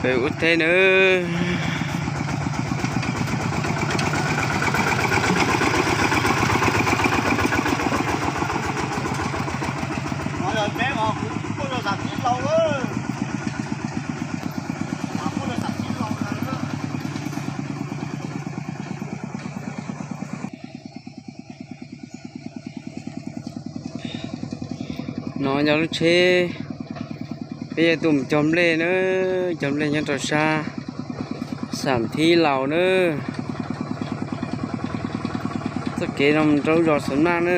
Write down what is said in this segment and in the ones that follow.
Peb ua teb nawb. No yog lub tsheb, peb yuav tuaj mus cog nplej na, cog nplej nyob rau sab Xam Thib Laus na. Txoj kev no mus rau zos Xav Naj na.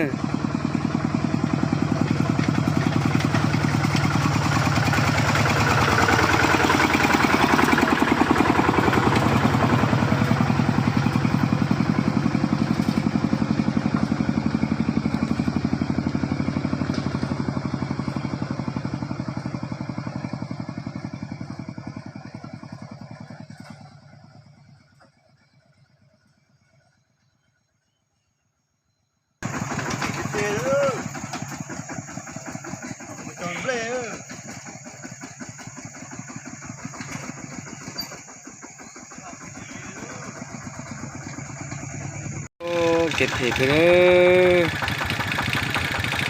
Kev phem kawg,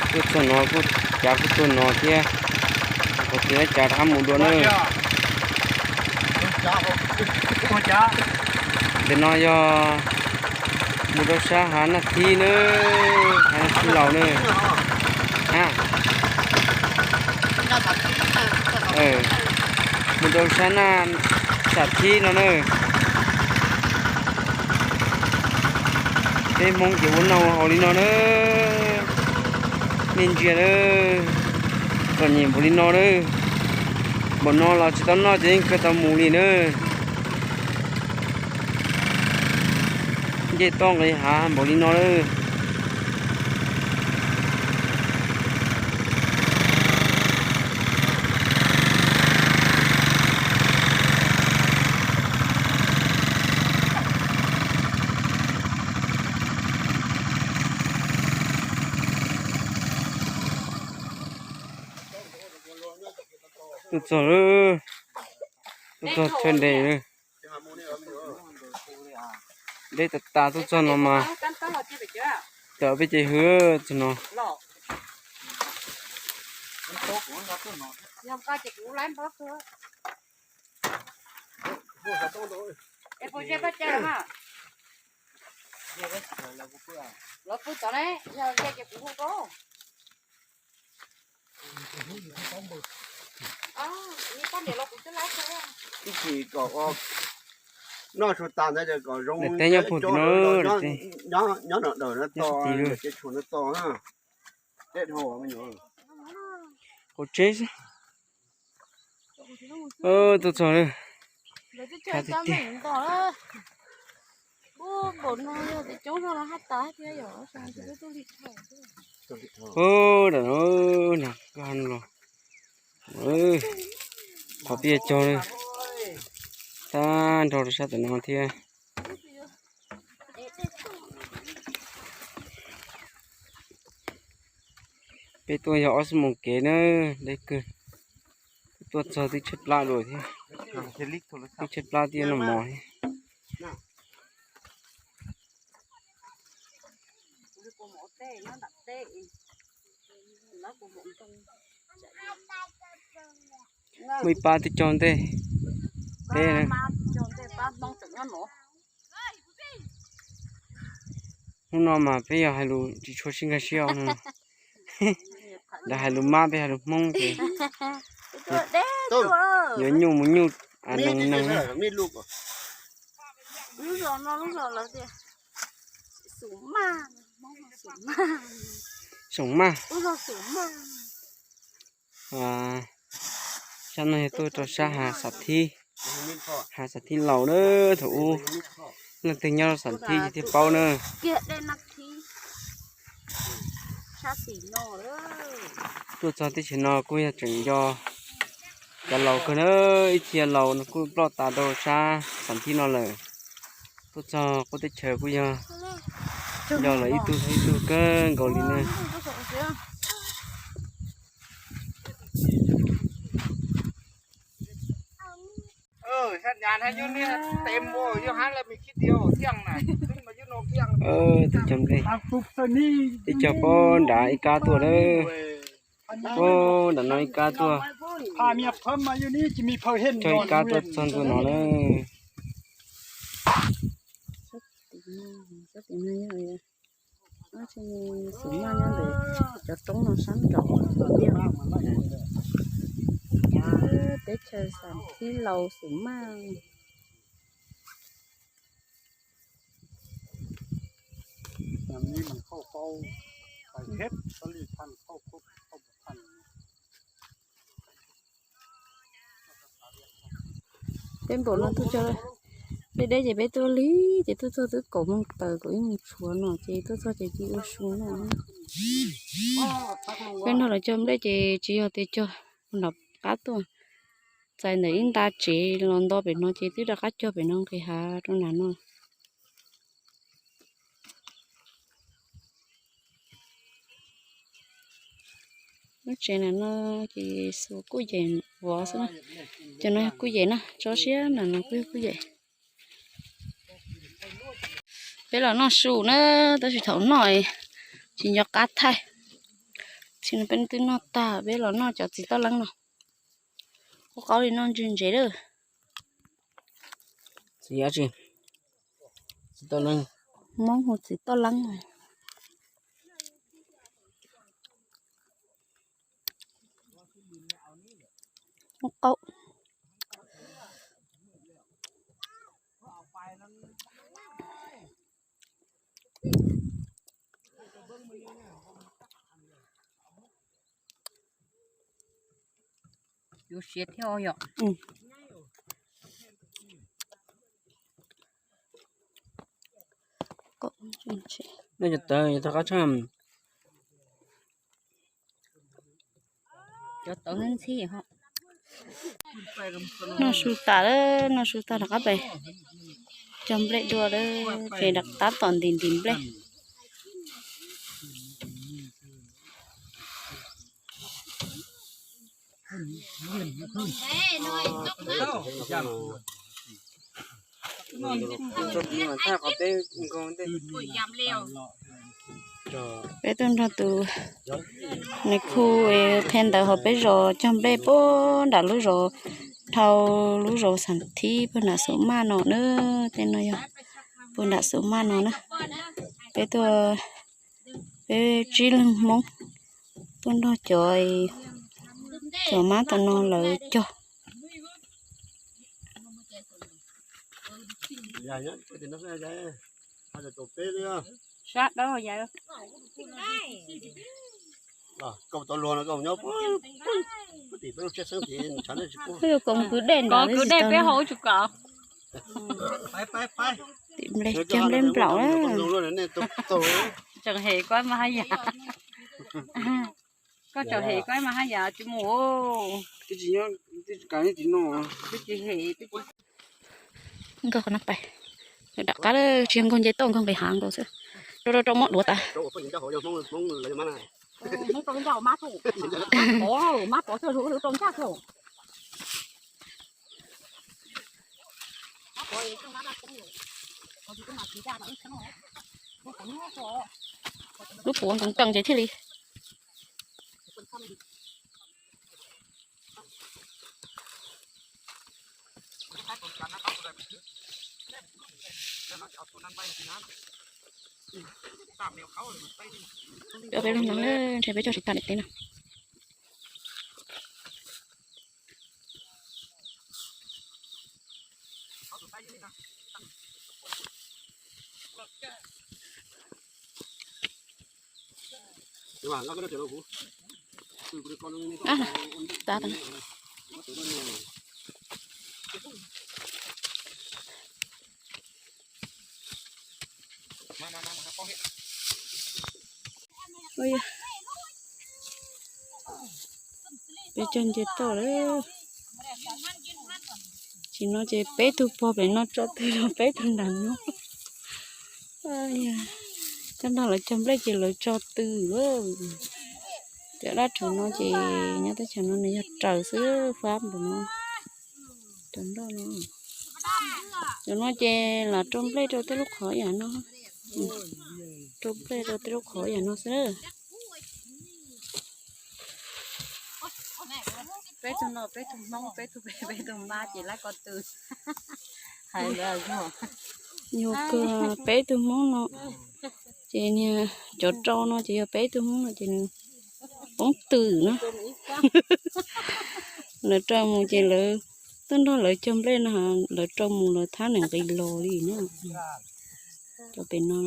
tuaj txog no kuj cav kuj tuaj no thiab, qhov tseem cav rov qab mus dua na. Ntawm no yog mus rau sab Hav Naj Thib na, Hav Naj Thib Laus na. Mus rau sab Naj Xam Thib no na. Peb Hmoob ces ua noj ua haus li no na, nej ntsia na, txom nyem npaum li no na. Npaum no los tsis tau noj ces yeej kawg tau mus li na. Nce toj nqis hav npaum li no na. Tuaj txog lawm, tuaj txog chaw nres lawm. Deb tas tas, tuaj txog no mas tawm peb ces hwv txog no. Ib chim kom noj tshuav tas ntawd kom zoo, teb nyob puag tim no, nyob no dawm no to, ces tshuav no to na. Teb dhau me nyuam. Qaum tsev xwb. Tuaj txog lawm. Npaum no yog tias coob zog los haj tas thiab yom. Ub, dam no, koj ha no los, qhov peb cog na, tag nrho rau sab tom no thiab. Peb tuaj yog ob xuab moos kev na, deb kawg. Tuaj txog twb tshaib plab dua thiab, twb tshaib plab twb yuav noj mov thiab. Muaj ib pab twb cog ntej peb na. Hnub no mas peb yog hais lus tsis tshua sib nkag siab no. Lawv hais lus Mab, peb hais lus Hmoob ces yuav nyuj mus nyuj, a, nees nees na. Xoom maj. Sab no yog tuaj rau sab Hav Xav Thib, Hav Xav Thib Laus na. Thaum ub leej twg nyob Xav Thib ces thiaj paub na. Tuaj txog teb chaws no kuj yog tseem nco cov laus kawg na, ib txhia laus no kuj ploj tas rau sab Xav Thib no lawm. Tuaj txog qub teb chaws kuj yog nco lawv ib tug ib tug kawg nkaus li na. Teb cog nplej, teb cog pob nrad ib kab tuaj lawm. Pob nram no ib kab tuaj, cog ib kab tuaj txog ntua no lawm. Xub maj nyob ntawm cov roob no sab nraud. Teb chaws Xam Thib Laus xub maj. Peb npaum no tuaj cog deb deb ces peb tuaj lig ces tuaj txog twb kaum moos taws kaum ib moos tshuav no ces tuaj txog ces cia ua su no. Peb nrog lawv cog nplej ces tsis yog tias cog nram qab tuaj, txais ntawm ib nta tsev los nto pem no ces twb rov qab cog pem no nqis hav rau nram no. Lub tsev nram no ces xuas kuj yem vov xwb na. Cov no yog kuj yem na, tso siab nram no kuj yog kuj yem. Peb los noj su na, tab sis thaum noj tsis nco qab thaij. Txij no peb twb noj tag, peb los noj cov txiv toj leeb no. Ua qaub li noj ntse ntsev lawm. Txiv dab tsi? Txiv toj leeb. Hmoob hu txiv toj leeb. Ua qaub. Yuav siav thiab os yom. Nej cov tawv yog tau qab tshaj. Cov tawv ntxhib ho. Noj su tas lawm, noj su tas rov qab pem cog nplej dua lawm, ces rov qab tom ntim ntim nplej. Peb tuaj nrog tus nais khu phe ntawd hauv peb zos cog nplej puag nram lub zos, dhau lub zos Xam Thib puag nram Xum Maj no na. Tej no yog puag nram Xum Maj no na. Peb tuaj, peb tsib leeg Hmoob tuaj nrog cov, cov mab tom no lawv cog. Kwv dej nrad, kwv dej peb hauv tsis kom. Tim nplej cog nplej nplaum na. Tseem hem koj mas haj yam. Koj tseem hem koj mas haj yam tsis mus. Twb tsis nyob, twb tsis kam, twb tsis no. Twb tsis hem, twb tsis. Nkaug qhov no pais, nram qab tsis nkaug nce toj, nkaug nqis hav nkaus xwb. Rau rau rau muab duav tas. Lub puav nkees nkees ces thiaj li. Cov peb lub no ntshe peb cog tsis tag daim teb no. Peb cog nce toj lawm. Tsis no ces peb tug pog pem no tso tw, peb tug nram no. Coj nrog lawv cog nplej ces lawv tso tw lawm. Cov dab rhuv no ces nyob teb chaws no nws yog raws xwb, fab npaum no. Cov nroj no, cov no ces lam rau nplej rau tej lub qhov yam no, rau nplej rau tej lub qhov yam no xwb. Peb tug no peb tug Hmoob, peb tug peb, peb tug Mab ces lab ko tw. Hais ntawd yog, yog kawg peb tug Hmoob no, ces niag cov rau no ces yog peb tug Hmoob no ces nws poob twm na. Lawv rau mus ces lawv tuaj nrog lawv cog nplej no, lawv rau mus lawv thab nws nqis los li na. Cov pem no,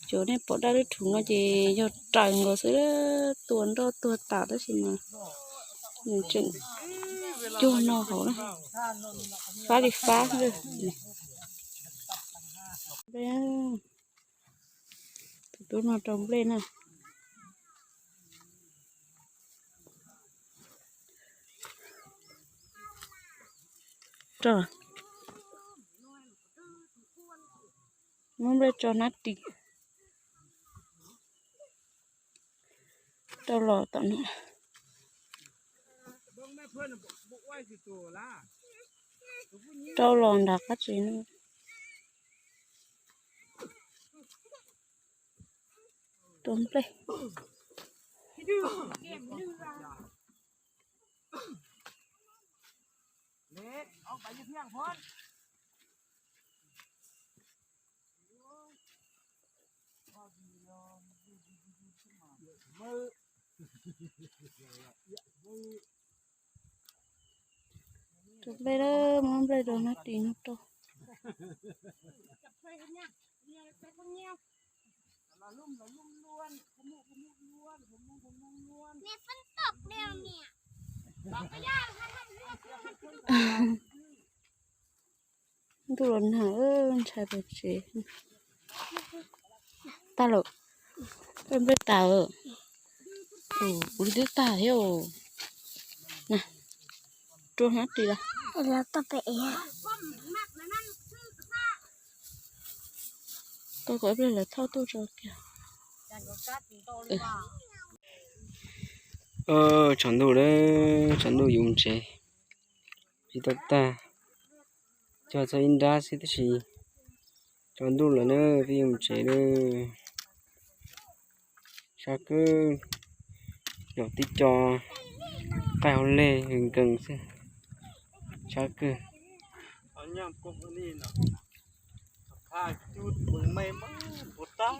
cov nej pom daj lub rhuv no ces yog raws nkaus xwb, tua nroj tuag tas tab sis mas nws tseem cuag no hauv na, fab li fab. Tus tub no rau nplej na. Muab nplej tso hnab ris, rau los tom no, rau los nram qab tsev no. Rau nplej. Rau nplej, muab nplej rau hnab ris no rau. Ntuj los nag, ntshai pes tsev. Tag lawm, nplej tas. Kuv li twb tag thiab. Rau hnab ris los. Koj kom ib pliag lawv thauj tuaj tso kiag. Tsaus ntuj lawm, tsaus ntuj yuav mus tsev. Tsis tau tag, cog txog ib nrab xwb tab sis tsaus ntuj lawm na, peb yuav mus tsev lawm. Sab kwj, zaum tib co qaij hauv leg nkees xwb. Sab kwj.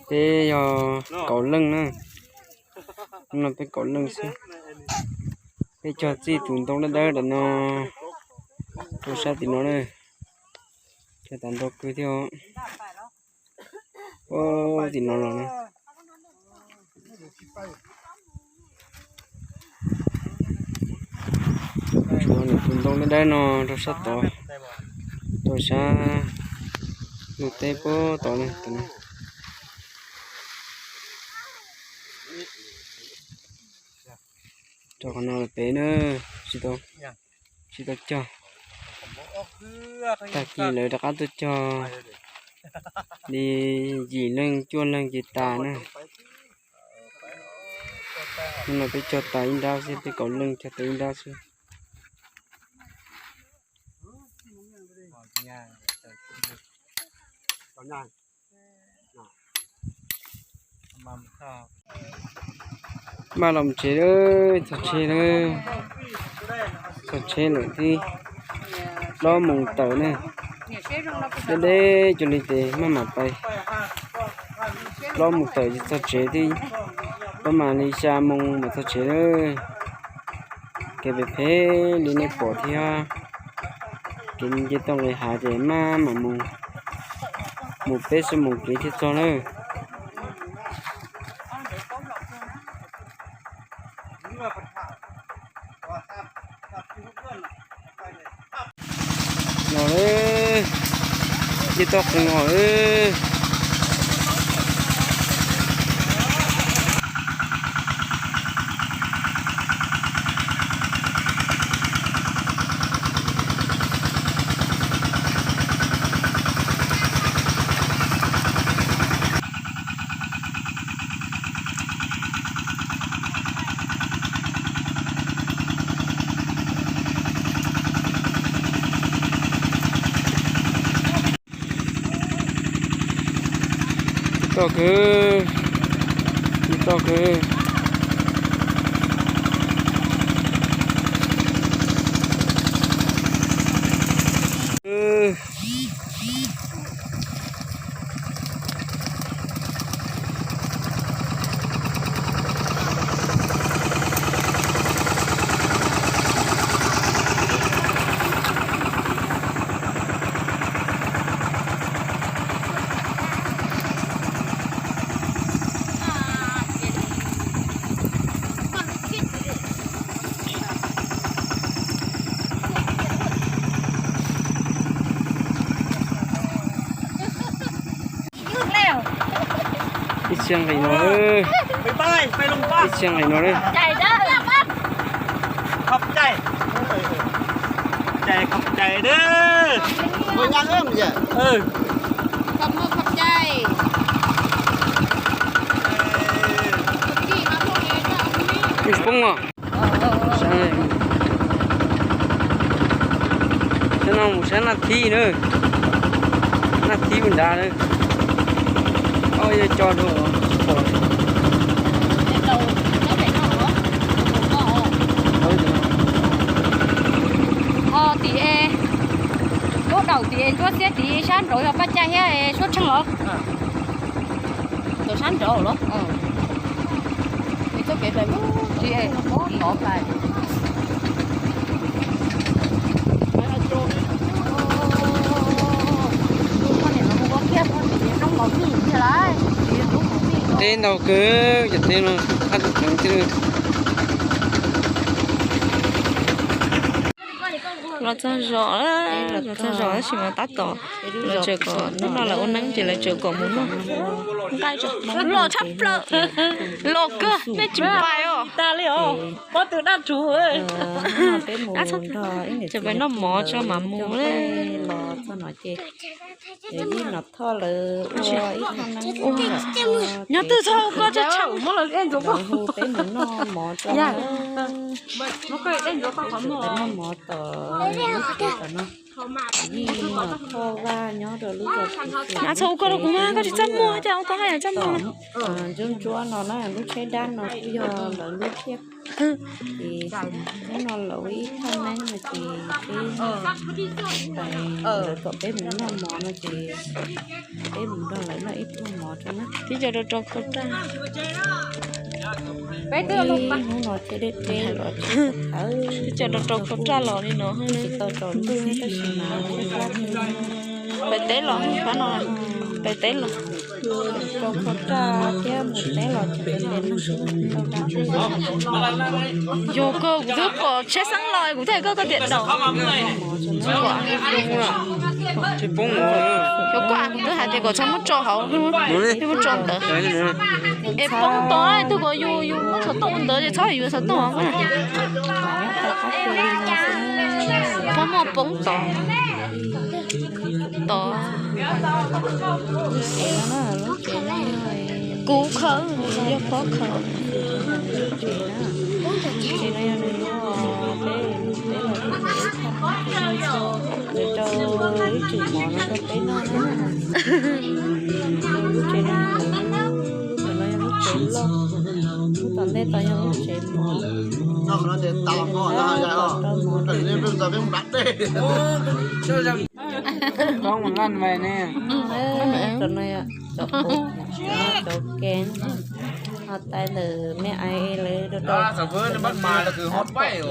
Peb yog kaum leej na, no peb kaum leej xwb. Peb cog txij tus ntoo dawb dawb ram no rau sab tim no na. Cog tas ntau kawg thiab. Ua tim no los na. Tshuav nws tus ntoo dawb dawb no rau sab tod, rau sab lub teb puag tod na. Rau qhov no pem na, tsis tau, tsis tau cog. Tag kis lawv rov qab tuaj cog li yim leej cuaj leeg ces tas na. Hnub no peb cog tas ib nrab xwb, peb kaum leej cog tas ib nrab xwb. Maj los tsev lawm, txog tsev lawm, txog tsev lawm thiab. Plaub moos tawm ne, deb deb cuag li ces maj mam pais. Plaub moos tawm ces txog tsev thiab, plaub moos li xya moos mam txog tsev lawm. Kev phem phem li nej pom thiab, kev nce toj nqis hav ces maj mam mus, mus peb xuab moos kev thiaj txog lawm. Los lawm, nce toj qees os. Toj kawg, toj kawg. Ib txhia nqis no, ib txhia nqis no. Poob os. Sab no mus sab Naj Thib na, Naj Thib mus nrad na. Ob yog co rau pom. Ho tim es, lub daum tim es ntsuab xiab tim sab nraud yog Paj Cai thiab Suab Tsheej los? Tus sab nraud los? Teb ntau kawg, cov teb no qab tus kheev thiab. Los txog zos, los txog zos tab sis mas tab tom lawv tseem kom hnub no lawv ua neeb ces lawv tseem kom mus noj. Nqaij los tshaj plaws, los kawg nej tsis pais os. Tseem pais noj mov tso mam mus li. Nyob twg txhob ua koj tshaj tshawm. Nyob txhob ua koj rau kuv mas koj tsis txaj muag cas ua tau haj yam txaj muag. Ntsuab ntsuab no na, lub tsheb dab no kuj yog lawv lub thiab. Ces hnub no lawv ib thaj neeb no ces peb pais, lawv kom peb mus noj mov no ces peb mus nrog lawv noj ib pluag mov rau na. Tib co rau rau khau raj. Hnub no thiaj deb deb los tsis tau thawv, tib co rau rau khau raj los li no tsis tau tsaus ntuj tab sis mas thiab qab pais teb los, qab no pais teb los. Rau khau raj thiab mus teb los tsis tau tes neeg xwb. Yog koj kuv twb pom tsheb xeeb los kuv thiaj koj koj tiam daum. Yog koj kuv twb hais tias kom txhob muab tso hauv, muab tso ntawd. Es poob tod, twb kom yus yus muab xov tooj ntawd ces txhob yuav xov tooj. Phob muaj poob tod. Tod. Kuv khaws, yog phob khaws. Lub tsev no, lub tsev no yog lub tsev loj, lub tom ntej tod yog lub tsev mov. Tom no yog cov pum, cov kev, ho tais ntawm me ais lawv rau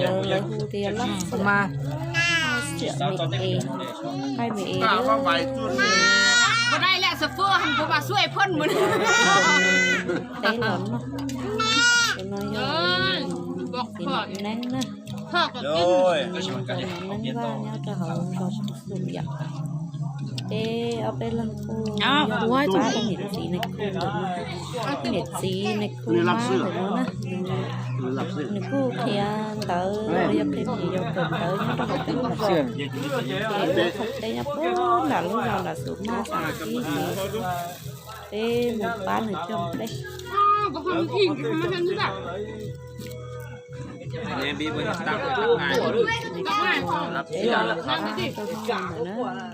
rau, lawv hu tias laj xiam, laj xiam me es, qaij me es. Teb los noj, no yog neeb na. Neeb vaj nyob rau hauv zos Xum yom. Peb ob peb leeg kuj yog pab ib niam txiv Nais Khu ntawm no, ib niam txiv Nais Khu mab ntawm no na. Nws kuj qhia ntawv los yog qhia phim yau kawm ntawv nyob rau hauv peb lub zos. Ces ua khoom teb nyob puag nram lub zos nram Xum Maj Xam Kib ces peb mus pab nws cog nplej. Peb los pab rau ntawm na.